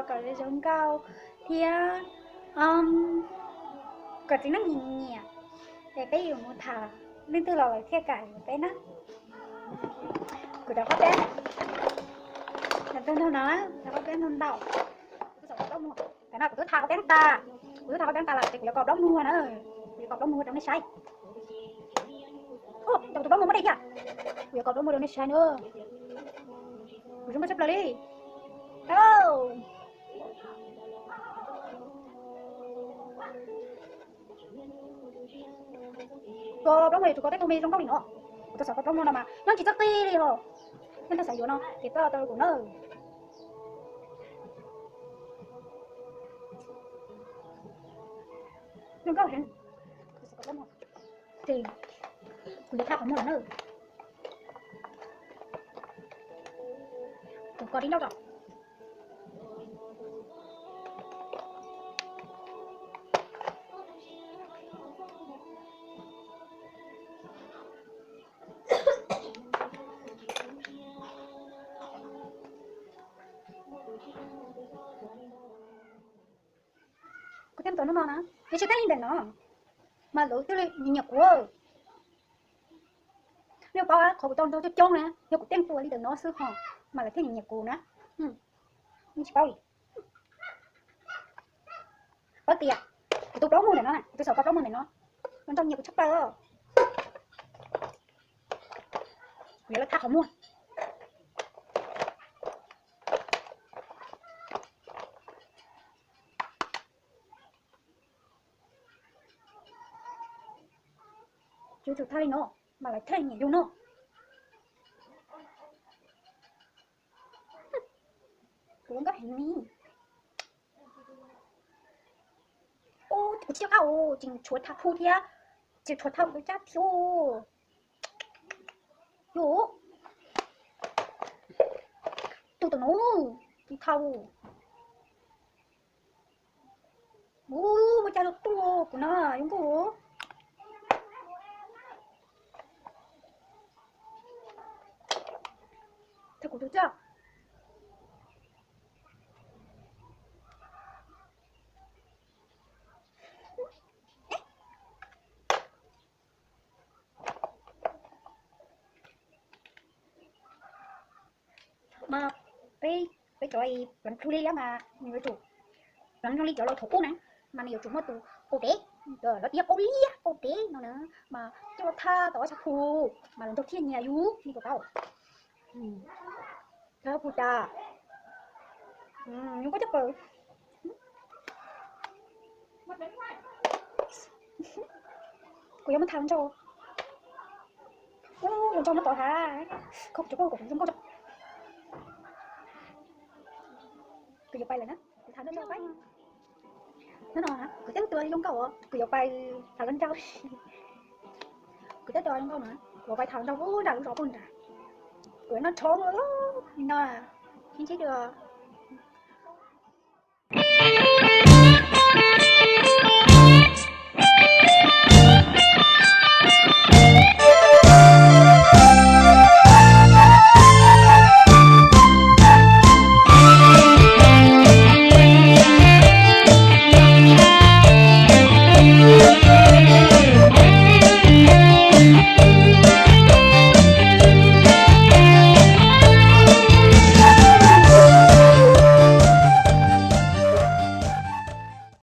kom zoo nkauj thiab kom txiv neej nyiam nyiam, es peb yuav mus tham leej twg los lawv thiaj kam yuav peb na. Kuv cov qaub peeb, cov ntau ntau no, cov qaub peeb ntau ntau. Tam no kuv twb tha qaub peeb tas, kuv twb tha qaub peeb tas lawm ces kuv yuav kos plaub muag na. Kuv yuav kos plaub muag rau nej saib. Ua cas tus plaub muag muab dej thiab. Kuv yuav kos plaub muag rau nej saib na. Kuv zoo nkauj tshaj plaws li. Kos plaub muag yuav tsum kos tej tug me zoo nkauj li no. Kuv tau xav kos plaub muag no mas nyob tsis txawj qi li os. Nyob tau xav yuav no ces tau tau kuv na. Zoo nkauj heev. Ces kuv yuav thaj qhov muag no na. Kuv kos di ncauj tso. Kuv teeb tuas hnub no na, nws tsis teeb li ntawm no, mas lawv thiaj li nyiam kuv. Nej paub qhov kuv tau ntau coob coob na, yog kuv teeb tuas li ntawm no xwb ho mas lawv thiaj nyiam kuv na. Nej tsis paub li. Paub tias kuv tus plaub muag ntawm no, kuv tus xav kos plaub muag ntawm no, lawv nrog nyiam kuv tshaj plaws. Kuv yuav lawv thaj qhov muag. Yuav tsum thaj li no mas lawv thiaj nyiam yus no. Kuv zoo nkauj heev li. Ub, kuv tsis nco qab, tseem tshuav tha phu thiab, tseem tshuav tha tus caj thiab. Yus, tus tom no, tus thau. Ub, muaj caj los tuaj kuv no, zoo nkauj. Thov kuv tus caj. Mas peb, peb cov pleev plhu li mas nws yuav tsum pleev zoo li cov laus thaum ub na, mas nws yuav tsum muaj tus qaum dev, lawv tias qaum liab qaum dev no na, mas coj los thaj tau ob tshaj phu, mas lawv nrog thiaj nyiam yus, nej puas paub? Thaj phu cas, yus koj coj plaws. Kuv yuav muab thaj los nrog, los nrog muab tov hav, koj tsis koj kuv zoo nkauj. Kuv yuav pais lawm na, kuv thaj los nrog pais. Hnub no kuv teeb tuas zoo nkauj os, kuv yuav pais tham los nrog. Kuv teeb tuas zoo nkauj na, kuv yuav pais tham los nrog ub nram lub zos pug nrad. Kuv yuav noj tshoob li no, ib ntsib dua.